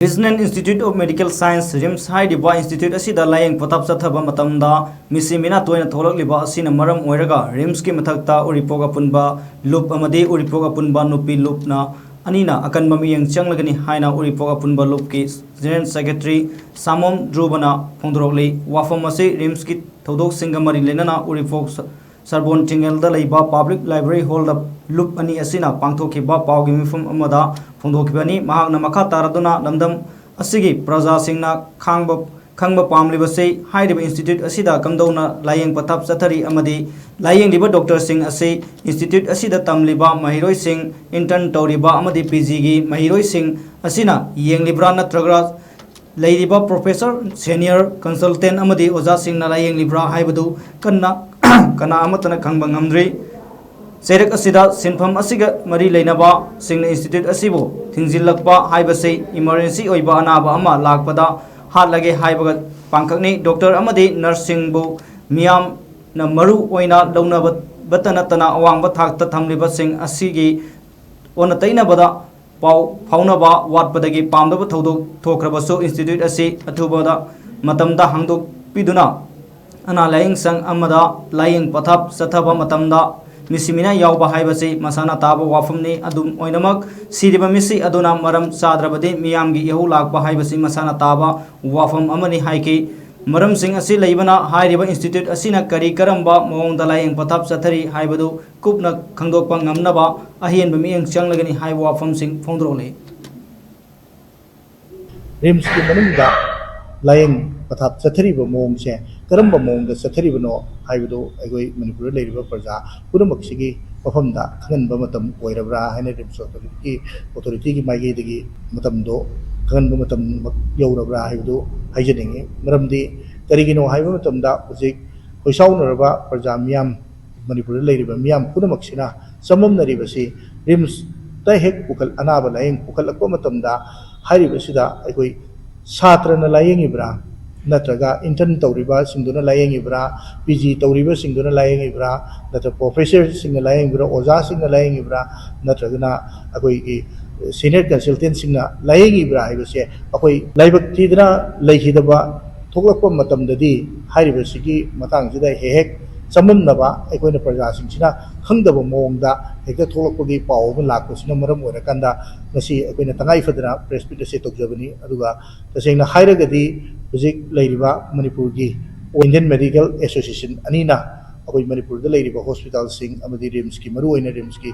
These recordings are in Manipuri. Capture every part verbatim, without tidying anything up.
Regional Institute of Medical Science, RIMS ꯍꯥꯏꯔꯤꯕ institute ꯑꯁꯤꯗ ꯂꯥꯌꯦꯡ ꯄꯊꯥꯞ ꯆꯠꯊꯕ ꯃꯇꯝꯗ ꯃꯤꯁꯤ ꯃꯤꯅꯥ ꯇꯣꯏꯅ ꯊꯣꯛꯂꯛꯂꯤꯕ ꯑꯁꯤꯅ ꯃꯔꯝ ꯑꯣꯏꯔꯒ RIMSꯀꯤ ꯃꯊꯛꯇ ꯎꯔꯤꯄꯣꯛ ꯑꯄꯨꯟꯕ ꯂꯨꯞ ꯑꯃꯗꯤ ꯎꯔꯤꯄꯣꯛ ꯑꯄꯨꯟꯕ ꯅꯨꯄꯤ ꯂꯨꯞꯅ ꯑꯅꯤꯅ ꯑꯀꯟꯕ ꯃꯤꯠꯌꯦꯡ ꯆꯪꯂꯒꯅꯤ ꯍꯥꯏꯅ ꯎꯔꯤꯄꯣꯛ ꯑꯄꯨꯟꯕ ꯂꯨꯞꯀꯤ General Secretary ꯁꯥꯃꯣꯝ ꯙ꯭ꯔꯨꯕꯅ ꯐꯣꯡꯗꯣꯔꯛꯂꯤ꯫ ꯋꯥꯐꯝ ꯑꯁꯤ RIMSꯀꯤ ꯊꯧꯗꯣꯛꯁꯤꯡꯒ ꯃꯔꯤ ꯂꯩꯅꯅ ꯎꯔꯤꯄꯣꯛ ꯁ-, ꯁꯔꯕꯣꯟ ꯊꯤꯡꯉꯦꯜꯗ ꯂꯩꯕ Public Library Hallꯗ ꯂꯨꯞ ꯑꯅꯤ ꯑꯁꯤꯅ ꯄꯥꯡꯊꯣꯛꯈꯤꯕ ꯄꯥꯎꯒꯤ ꯃꯤꯐꯝ ꯑꯃꯗ ꯐꯣꯡꯗꯣꯛꯈꯤꯕꯅꯤ꯫ ꯃꯍꯥꯛꯅ ꯃꯈꯥ ꯇꯥꯔꯗꯨꯅ ꯂꯝꯗꯝ ꯑꯁꯤꯒꯤ ꯄ꯭ꯔꯖꯥꯁꯤꯡꯅ ꯈꯥꯡꯕ, ꯈꯪꯕ ꯄꯥꯝꯂꯤꯕꯁꯤ ꯍꯥꯏꯔꯤꯕ institute ꯑꯁꯤꯗ ꯀꯝꯗꯧꯅ ꯂꯥꯌꯦꯡ ꯄꯊꯥꯞ ꯆꯠꯊꯔꯤ ꯑꯃꯗꯤ ꯂꯥꯌꯦꯡꯂꯤꯕ doctorꯁꯤꯡ ꯑꯁꯤ institute ꯑꯁꯤꯗ ꯇꯝꯂꯤꯕ ꯃꯍꯩꯔꯣꯏꯁꯤꯡ, intern ꯇꯧꯔꯤꯕ ꯑꯃꯗꯤ PGꯒꯤ ꯃꯍꯩꯔꯣꯏꯁꯤꯡ ꯑꯁꯤꯅ ꯌꯦꯡꯂꯤꯕ꯭ꯔꯥ ꯅꯠꯇ꯭ꯔꯒ ꯂꯩꯔꯤꯕ professor, senior consultant ꯑꯃꯗꯤ ꯑꯣꯖꯥꯁꯤꯡꯅ ꯂꯥꯌꯦꯡꯂꯤꯕ꯭ꯔꯥ ꯍꯥꯏꯕꯗꯨ ꯀꯟꯅ, ꯀꯅꯥ ꯑꯃꯠꯇꯅ ꯈꯪꯕ ꯉꯝꯗ꯭ꯔꯤ꯫ ꯆꯩꯔꯛ ꯑꯁꯤꯗ ꯁꯤꯟꯐꯝ ꯑꯁꯤꯒ ꯃꯔꯤ ꯂꯩꯅꯕꯁꯤꯡꯅ institute ꯑꯁꯤꯕꯨ ꯊꯤꯡꯖꯤꯜꯂꯛꯄ ꯍꯥꯏꯕꯁꯤ emergency ꯑꯣꯏꯕ ꯑꯅꯥꯕ ꯑꯃ ꯂꯥꯛꯄꯗ ꯍꯥꯠꯂꯒꯦ ꯍꯥꯏꯕꯒ ꯄꯥꯡꯈꯛꯅꯤ꯫ Doctor ꯑꯃꯗꯤ nurseꯁꯤꯡꯕꯨ ꯃꯤꯌꯥꯝꯅ ꯃꯔꯨ ꯑꯣꯏꯅ ꯂꯧꯅꯕꯇ ꯅꯠꯇꯅ ꯑꯋꯥꯡꯕ ꯊꯥꯛꯇ ꯊꯝꯂꯤꯕꯁꯤꯡ ꯑꯁꯤꯒꯤ ꯑꯣꯟꯅ ꯇꯩꯅꯕꯗ ꯄꯥꯎ ꯐꯥꯎꯅꯕ ꯋꯥꯠꯄꯗꯒꯤ ꯄꯥꯝꯗꯕ ꯊꯧꯗꯣꯛ ꯊꯣꯛꯈ꯭ꯔꯕꯁꯨ institute ꯑꯁꯤ ꯑꯊꯨꯕꯗ ꯃꯇꯝꯗ ꯍꯥꯡꯗꯣꯛꯄꯤꯗꯨꯅ ꯑꯅꯥ ꯂꯥꯌꯦꯡ ꯁꯪ ꯑꯃꯗ ꯂꯥꯌꯦꯡ ꯄꯊꯥꯞ ꯆꯠꯊꯕ ꯃꯇꯝꯗ ꯃꯤꯁꯤ ꯃꯤꯅꯥ ꯌꯥꯎꯕ ꯍꯥꯏꯕꯁꯤ ꯃꯁꯥꯅ ꯇꯥꯕ ꯋꯥꯐꯝꯅꯤ꯫ ꯑꯗꯨꯝ ꯑꯣꯏꯅꯃꯛ, ꯁꯤꯔꯤꯕ ꯃꯤꯁꯤ ꯑꯗꯨꯅ ꯃꯔꯝ ꯆꯥꯗ꯭ꯔꯕꯗꯤ ꯃꯤꯌꯥꯝꯒꯤ ꯏꯍꯧ ꯂꯥꯛꯄ ꯍꯥꯏꯕꯁꯤ ꯃꯁꯥꯅ ꯇꯥꯕ ꯋꯥꯐꯝ ꯑꯃꯅꯤ ꯍꯥꯏꯈꯤ꯫ ꯃꯔꯝꯁꯤꯡ ꯑꯁꯤ ꯂꯩꯕꯅ ꯍꯥꯏꯔꯤꯕ institute ꯑꯁꯤꯅ ꯀꯔꯤ ꯀꯔꯝꯕ ꯃꯑꯣꯡꯗ ꯂꯥꯌꯦꯡ ꯄꯊꯥꯞ ꯆꯠꯊꯔꯤ ꯍꯥꯏꯕꯗꯨ ꯀꯨꯞꯅ ꯈꯪꯗꯣꯛꯄ ꯉꯝꯅꯕ ꯑꯍꯦꯟꯕ ꯃꯤꯠꯌꯦꯡ ꯆꯪꯂꯒꯅꯤ ꯍꯥꯏꯕ ꯋꯥꯐꯝꯁꯤꯡ ꯐꯣꯡꯗꯣꯔꯛꯂꯤ꯫ RIMSꯀꯤ ꯃꯅꯨꯡꯗ ꯂꯥꯌꯦꯡ ꯄꯊꯥꯞ ꯆꯠꯊꯔꯤꯕ ꯃꯑꯣꯡꯁꯦ ꯀꯔꯝꯕ ꯃꯑꯣꯡꯗ ꯆꯠꯊꯔꯤꯕꯅꯣ ꯍꯥꯏꯕꯗꯨ ꯑꯩꯈꯣꯏ ꯃꯅꯤꯄꯨꯔꯗ ꯂꯩꯔꯤꯕ ꯄ꯭ꯔꯖꯥ ꯄꯨꯝꯅꯃꯛꯁꯤꯒꯤ ꯋꯥꯐꯝꯗ ꯈꯪꯍꯟꯕ ꯃꯇꯝ ꯑꯣꯏꯔꯕ꯭ꯔꯥ ꯍꯥꯏꯅ RIMS authorityꯒꯤ, authorityꯒꯤ ꯃꯥꯏꯀꯩꯗꯒꯤ ꯃꯇꯝꯗꯣ ꯈꯪꯍꯟꯕ ꯃꯇꯝꯃꯛ ꯌꯧꯔꯕ꯭ꯔꯥ ꯍꯥꯏꯕꯗꯨ ꯍꯥꯏꯖꯅꯤꯡꯉꯤ꯫ ꯃꯔꯝꯗꯤ ꯀꯔꯤꯒꯤꯅꯣ ꯍꯥꯏꯕ ꯃꯇꯝꯗ ꯍꯧꯖꯤꯛ ꯈꯣꯏꯁꯥꯎꯅꯔꯕ ꯄ꯭ꯔꯖꯥ ꯃꯤꯌꯥꯝ, ꯃꯅꯤꯄꯨꯔꯗ ꯂꯩꯔꯤꯕ ꯃꯤꯌꯥꯝ ꯄꯨꯝꯅꯃꯛꯁꯤꯅ ꯆꯃꯝꯅꯔꯤꯕꯁꯤ RIMSꯇ ꯍꯦꯛ ꯄꯨꯈꯠ-, ꯑꯅꯥꯕ ꯂꯥꯌꯦꯡ ꯄꯨꯈꯠꯂꯛꯄ ꯃꯇꯝꯗ ꯍꯥꯏꯔꯤꯕꯁꯤꯗ ꯑꯩꯈꯣꯏ ꯁꯥꯇ꯭ꯔꯅ ꯂꯥꯌꯦꯡꯉꯤꯕ꯭ꯔꯥ, ꯅꯠꯇ꯭ꯔꯒ intern ꯇꯧꯔꯤꯕꯁꯤꯡꯗꯨꯅ ꯂꯥꯌꯦꯡꯉꯤꯕ꯭ꯔꯥ, PG ꯇꯧꯔꯤꯕꯁꯤꯡꯗꯨꯅ ꯂꯥꯌꯦꯡꯉꯤꯕ꯭ꯔꯥ, ꯅꯠꯇ꯭ꯔꯒ professorꯁꯤꯡꯅ ꯂꯥꯌꯦꯡꯉꯤꯕ꯭ꯔꯥ, ꯑꯣꯖꯥꯁꯤꯡꯅ ꯂꯥꯌꯦꯡꯉꯤꯕ꯭ꯔꯥ, ꯅꯠꯇ꯭ꯔꯒꯅ ꯑꯩꯈꯣꯏꯒꯤ ꯁꯤꯅꯤꯌꯔ ꯀꯟꯁꯜꯇꯦꯟꯁꯤꯡꯅ ꯂꯥꯌꯦꯡꯉꯤꯕ꯭ꯔꯥ ꯍꯥꯏꯕꯁꯦ ꯑꯩꯈꯣꯏ ꯂꯥꯏꯕꯛ ꯊꯤꯗꯅ ꯂꯩꯈꯤꯗꯕ ꯊꯣꯛꯂꯛꯄ ꯃꯇꯝꯗꯗꯤ ꯍꯥꯏꯔꯤꯕꯁꯤꯒꯤ ꯃꯇꯥꯡꯁꯤꯗ ꯍꯦꯛ ꯍꯦꯛ ꯆꯃꯝꯅꯕ ꯑꯩꯈꯣꯏꯅ ꯄ꯭ꯔꯖꯥꯁꯤꯡꯁꯤꯅ ꯈꯪꯗꯕ ꯃꯑꯣꯡꯗ ꯍꯦꯛꯇ ꯊꯣꯛꯂꯛꯄꯒꯤ ꯄꯥꯎ ꯑꯃ ꯂꯥꯛꯄꯁꯤꯅ ꯃꯔꯝ ꯑꯣꯏꯔꯀꯥꯟꯗ ꯉꯁꯤ ꯑꯩꯈꯣꯏꯅ ꯇꯉꯥꯏ ꯐꯗꯅ ꯄ꯭ꯔꯦꯁ ꯃꯤꯠ ꯑꯁꯤ ꯇꯧꯖꯕꯅꯤ꯫ ꯑꯗꯨꯒ ꯇꯁꯦꯡꯅ ꯍꯥꯏꯔꯒꯗꯤ ꯍꯧꯖꯤꯛ ꯂꯩꯔꯤꯕ ꯃꯅꯤꯄꯨꯔꯒꯤ ꯏꯟꯗꯤꯌꯟ ꯃꯦꯗꯤꯀꯦꯜ ꯑꯦꯁꯣꯁꯤꯌꯦꯁꯟ ꯑꯅꯤꯅ ꯑꯩꯈꯣꯏ ꯃꯅꯤꯄꯨꯔꯗ ꯂꯩꯔꯤꯕ ꯍꯣꯁꯄꯤꯇꯥꯜꯁꯤꯡ ꯑꯃꯗꯤ ꯔꯤꯝꯁꯀꯤ, ꯃꯔꯨꯑꯣꯏꯅ ꯔꯤꯝꯁꯀꯤ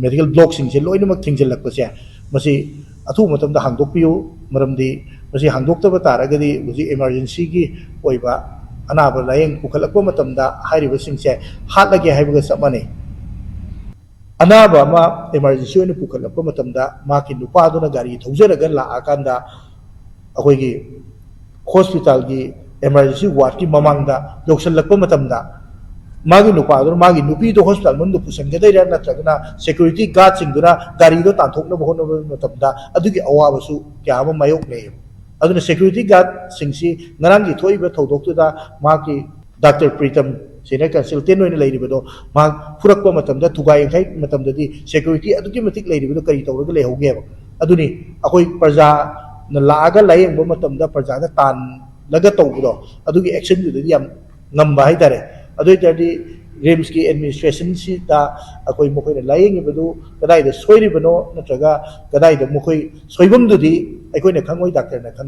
ꯃꯦꯗꯤꯀꯦꯜ ꯕ꯭ꯂꯣꯛꯁꯤꯡꯁꯦ ꯂꯣꯏꯅꯃꯛ ꯊꯤꯡꯖꯤꯜꯂꯛꯄꯁꯦ, ꯃꯁꯤ ꯑꯊꯨꯕ ꯃꯇꯝꯗ ꯍꯥꯡꯗꯣꯛꯄꯤꯌꯨ꯫ ꯃꯔꯝꯗꯤ ꯃꯁꯤ ꯍꯥꯡꯗꯣꯛꯇꯕ ꯇꯥꯔꯒꯗꯤ ꯍꯧꯖꯤꯛ ꯏꯃꯥꯔꯖꯦꯟꯁꯤꯒꯤ ꯑꯣꯏꯕ ꯑꯅꯥꯕ ꯂꯥꯏꯌꯦꯡ ꯄꯨꯈꯠꯂꯛꯄ ꯃꯇꯝꯗ ꯍꯥꯏꯔꯤꯕꯁꯤꯡꯁꯦ ꯍꯥꯠꯂꯒꯦ ꯍꯥꯏꯕꯒ ꯆꯞ ꯃꯥꯟꯅꯩ꯫ ꯑꯅꯥꯕ ꯑꯃ ꯏꯃꯥꯔꯖꯦꯟꯁꯤ ꯑꯣꯏꯅ ꯄꯨꯈꯠꯂꯛꯄ ꯃꯇꯝꯗ ꯃꯍꯥꯛꯀꯤ ꯅꯨꯄꯥꯗꯨꯅ ꯒꯥꯔꯤ ꯊꯧꯖꯔꯒ ꯂꯥꯛꯑꯀꯥꯟꯗ ꯑꯩꯈꯣꯏꯒꯤ ꯍꯣꯁꯄꯤꯇꯥꯜꯒꯤ ꯏꯃꯥꯔꯖꯦꯟꯁꯤ ꯋꯥꯔꯗꯀꯤ ꯃꯃꯥꯡꯗ ꯌꯧꯁꯤꯜꯂꯛꯄ ꯃꯇꯝꯗ ꯃꯥꯒꯤ ꯅꯨꯄꯥꯗꯨꯅ ꯃꯥꯒꯤ ꯅꯨꯄꯤꯗꯣ ꯍꯣꯁꯄꯤꯇꯥꯜ ꯃꯅꯨꯡꯗ ꯄꯨꯁꯤꯟꯒꯗꯣꯏꯔꯥ ꯅꯠꯇ꯭ꯔꯒꯅ ꯁꯦꯀ꯭ꯌꯨꯔꯤꯇꯤ ꯒꯥꯔꯗꯁꯤꯡꯗꯨꯅ ꯒꯥꯔꯤꯗꯣ ꯇꯥꯟꯊꯣꯛꯅꯕ ꯍꯣꯠꯅꯕ ꯃꯇꯝꯗ ꯑꯗꯨꯒꯤ ꯑꯋꯥꯕꯁꯨ ꯀꯌꯥ ꯑꯃ ꯃꯥꯌꯣꯛꯅꯩꯌꯦꯕ꯫ ꯑꯗꯨꯅ ꯁꯦꯀ꯭ꯌꯨꯔꯤꯇꯤ ꯒꯥꯔꯗꯁꯤꯡꯁꯤ ꯉꯔꯥꯡꯒꯤ ꯊꯣꯛꯏꯕ ꯊꯧꯗꯣꯛꯇꯨꯗ ꯃꯍꯥꯛꯀꯤ ꯗꯥꯛꯇꯔ ꯄ꯭ꯔꯤꯇꯝ ꯁꯤꯅꯤꯌꯔ ꯀꯟꯁꯜꯇꯦꯟ ꯑꯣꯏꯅ ꯂꯩꯔꯤꯕꯗꯣ ꯃꯍꯥꯛ ꯐꯨꯔꯛꯄ ꯃꯇꯝꯗ, ꯊꯨꯒꯥꯏ ꯌꯩꯊꯛꯄ ꯃꯇꯝꯗꯗꯤ ꯁꯦꯀ꯭ꯌꯨꯔꯤꯇꯤ ꯑꯗꯨꯛꯀꯤ ꯃꯇꯤꯛ ꯂꯩꯔꯤꯕꯗꯣ ꯀꯔꯤ ꯇꯧꯔꯒ ꯂꯩꯍꯧꯒꯦꯕ? ꯑꯗꯨꯅꯤ ꯑꯩꯈꯣꯏ ꯄ꯭ꯔꯖꯥꯅ ꯂꯥꯛꯑꯒ ꯂꯥꯌꯦꯡꯕ ꯃꯇꯝꯗ ꯄ꯭ꯔꯖꯥꯗ ꯇꯥꯟꯂꯒ ꯇꯧꯕꯗꯣ, ꯑꯗꯨꯒꯤ ꯑꯦꯛꯁꯟꯗꯨꯗꯗꯤ ꯌꯥꯝ ꯉꯝꯕ ꯍꯥꯏꯇꯥꯔꯦ꯫ ꯑꯗꯨ ꯑꯣꯏ ꯇꯥꯔꯗꯤ ꯔꯤꯝꯁꯀꯤ ꯑꯦꯗꯃꯤꯅꯤꯁꯇ꯭ꯔꯦꯁꯟꯁꯤꯗ ꯑꯩꯈꯣꯏ ꯃꯈꯣꯏꯅ ꯂꯥꯌꯦꯡꯉꯤꯕꯗꯨ ꯀꯗꯥꯏꯗ ꯁꯣꯏꯔꯤꯕꯅꯣ ꯅꯠꯇ꯭ꯔꯒ ꯀꯗꯥꯏꯗ ꯃꯈꯣꯏ ꯁꯣꯏꯐꯝꯗꯨꯗꯤ ꯑꯩꯈꯣꯏꯅ ꯈꯪꯉꯣꯏ, ꯗꯥꯛꯇꯔꯅ ꯈꯪꯉꯤ꯫